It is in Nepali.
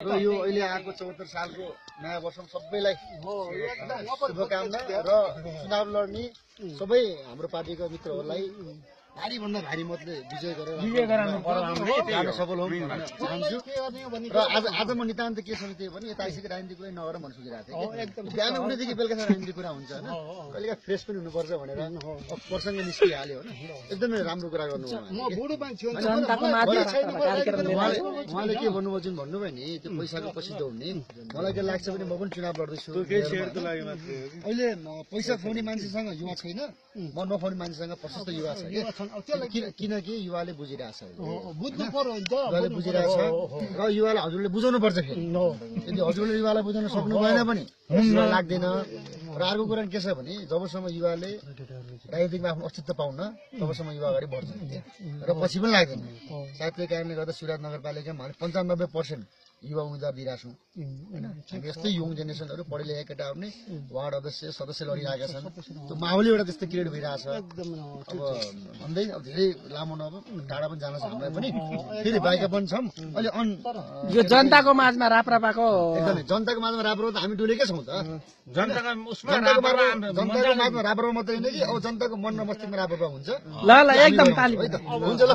र यो अहिले आएको 74 सालको नयाँ वर्षमा सबैलाई शुभकामना र चुनाव लड्ने सबै हाम्रो पार्टीका मित्रहरूलाई भारी भन्दा भारी मतले विजय गराउनु पर्यो सफल हौँ भन्न चाहन्छु। र आज म नितान्त के सोच्थेँ भने यता आइसके राजनीतिक कुरा नगर भन्नु सोचिरहेको थिएँ। बिहान उठेदेखि बेलुकासम्म राजनीतिक कुरा हुन्छ होइन, कहिलेका फ्रेस पनि हुनुपर्छ भनेर प्रसङ्ग निस्किहाल्यो होइन। एकदमै राम्रो कुरा गर्नु उहाँले के भन्नुभयो जुन भन्नुभयो नि त्यो पैसाको पछि दौड्ने मलाई के लाग्छ भने म पनि चुनाव लड्दैछु। अहिले पैसा खुवाउने मान्छेसँग युवा छैन, म नखुवाउने मान्छेसँग प्रशस्त युवा छ किनकि युवाले बुझिरहेछ युवाले बुझिरहेछ र युवालाई हजुरले बुझाउनु पर्छ। फेरि यदि हजुरले युवालाई बुझाउन सक्नु भएन भने लाग्दैन। र अर्को कुरा के छ भने जबसम्म युवाले राजनीतिकमा आफ्नो अस्तित्व पाउन तबसम्म युवा अगाडि बढ्छ र पछि पनि लाग्दैन। सायद त्यही कारणले गर्दा सुराज नगरपालिकामा हामीले 95% युवा उम्मेद्वार दिइरहेको छौँ होइन। हामी यस्तै यङ जेनेरेसनहरू पढे लेखेका केटाहरू नै वार्ड सदस्य लडिरहेका छन्। त्यो माहौल एउटा त्यस्तो क्रिएट भइरहेछ। अब भन्दै अब धेरै लामो नभए टाढा पनि जान छ हामीलाई पनि, फेरि बाइक पनि छौँ अहिले यो जनताको माझमा राप्रापाको एकदमै जनताको माझमा राप्रो त हामी डुलेकै छौँ त। जनताको माझमा राप्रो मात्रै होइन कि अब जनताको मन र मस्तिष्कमा राप्रो हुन्छ। ल एकदम ताली हुन्छ ल।